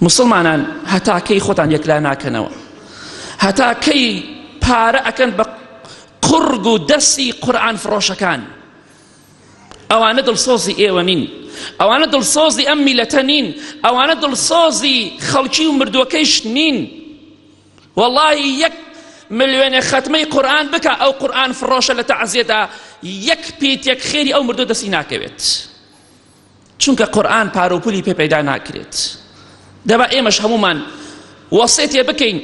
موسڵمانان هەتا کەی خۆتان یەکلا ناکەنەوە؟ هەتا کەی پارە ئەکەن بە قوڕگ و دەستی قورئان فڕۆشەکان؟ ئەوانە دڵسۆزی ئێوە نین، ئەوانە دڵسۆزی ئەم میلەتە نین، ئەوانە دڵسۆزی خەڵکی و مردووەکەیش نین. وەڵاهی یەک ملیۆنێ خەتمەی قورئان بکە ئەو قورئان فڕۆشە لە تەعزیەدا یەک پیتێک خێری ئەو مردووە دەستی ناکەوێت. چونکە قورئان پارە و پولی پێ پەیدا ناکرێت. دەبا ئێمەش هەموومان وەسێتێ بکەین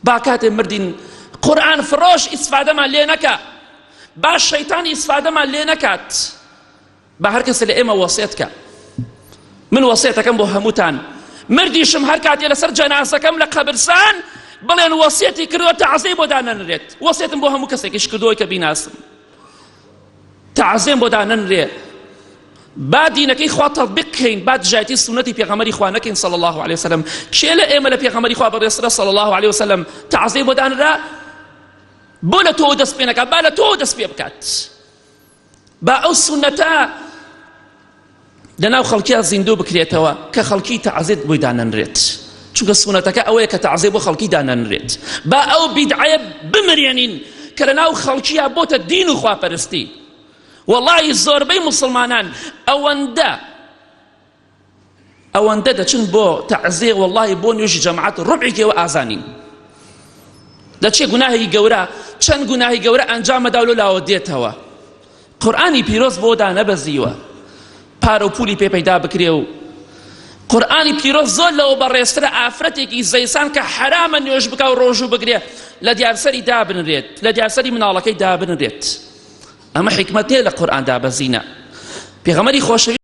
با کاتێ مردین قورئان فڕۆش ئیسفادەمان لێ نەکا، با شەیتان ئیسفادەمان لێ نەکات. با هەر کەسێ لە ئێمە وەسێت کە. من وەسێتەکەم بۆ هەمووتان مردیشم هەر کاتێ لەسەر جەنازەکەم لە قەبرسان بڵێن وەسێتی کردووە تەعزیەی بۆ دانەنرێت. وەسێتم بۆ هەموو کەسێکیش کردووە کە بیناسم. تەعزێم بۆ دانەنرێ. با دینەکەی خوا تەطبیق کەین، با دژایەتی سوننەتی پێغەمبەری خوا نەکەین صلی الله علیه وسلم. کێ لە ئێمە لە پێغەمبەری خوا بەڕێزترە صلی الله علیه وسلم؟ تەعزێی بۆ دانرا؟ بۆ لە تۆوە دەست پێ نەکات؟ با لە تۆوە دەست پێ بکات. با ئەو سوننەتە لەناو خەڵکیا زیندوو بکرێتەوە کە خەڵکی تەعزێت بۆی دانەنرێت، چونکە سوننەتەکە ئەوەیە کە تەعزێ بۆ خەڵکی دانەنرێت. با ئەو بیدعەیە بمرێنین کە لەناو خەڵکیا بۆتە دین و خواپەرستی. وەڵاهی زۆربەی موسڵمانان ئەوەندە ئەوەندە دەچن بۆ تەعزێ، وەڵاهی بۆ نوێژی جەماعەت ڕوبعێکی ئەوە ئازا نین. دەچێ گوناهێکی گەورە، چەند گوناهی گەورە ئەنجامەدا و لەو لاوە دێتەوە. قورئانی پیرۆز بۆ دانەبەزیوە پارە و پولی پێ پەیدا بکرێ و قورئانی پیرۆز زۆر لەوە بەڕێزترە ئافرەتێکی زەیسان کە حەرامە نوێژ بکا و ڕۆژوو بگرێ لە دیارسەری دابنرێت، لە دیارسەری مناڵەکەی دابنرێت. ئەمە حیکمەت نییە لە قورئان دابەزینە. پێغەمبەری خۆشەویست.